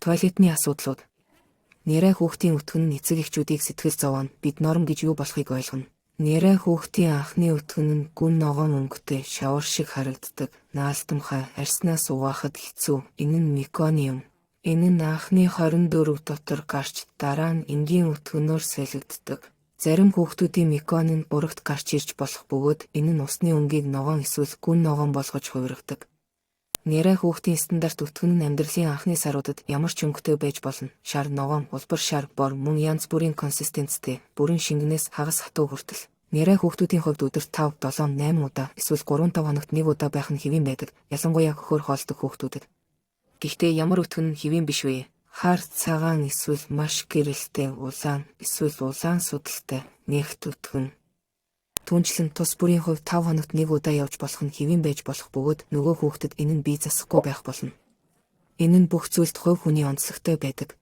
Туалетны асуудлууд. Нярай хүүхдийн өтгөн нь эцэг эхчүүдийг сэтгэл зовооно. Бид норм гэж юу болохыг ойлгоно. Нярай хүүхдийн анхны өтгөн нь гүн ногоон өнгөтэй, шавар шиг харагддаг, наалтамхай, арьснаас угаахад хэцүү. Энэ нь мекониум. Энэ нь анхны 24 дотор гарч дараа нь энгийн өтгөнөөр солигддог. Зарим хүүхдүүдийн мекони нь урагт гарч ирж болох бөгөөд энэ нь усны өнгийг ногоон эсвэл гүн ногоон болгож хувиргадаг. Нярай хүүхдийн стандарт өтгөн нь амьдралын анхны саруудад ямар ч өнгөтэй байж болно. Шар, ногоон, улбар шар, бор, мөн янз бүрийн консистенцтэй, бүрэн шингэнээс хагас хатуу хүртэл. Нярай хүүхдүүдийн хувьд өдөрт 5, 7, 8 удаа эсвэл 3-5 хоногт нэг удаа байх нь хэвийн байдаг. Ялангуяа хөхөр хооллодог хүүхдүүдэд. Гэхдээ ямар өтгөн нь хэвийн биш вэ? Хар цагаан эсвэл маш гэрэлтэй улаан эсвэл улаан судалтай нягт өтгөн. Түүнчлэн тус бүрийн хувьд 5 хоногт нэг удаа явж болох нь хэвийн байж болох бөгөөд нөгөө хүүхдэд энэ нь бие засахгүй байх болно. Энэ нь бүх зүйлд хувь хүний онцлогтой байдаг.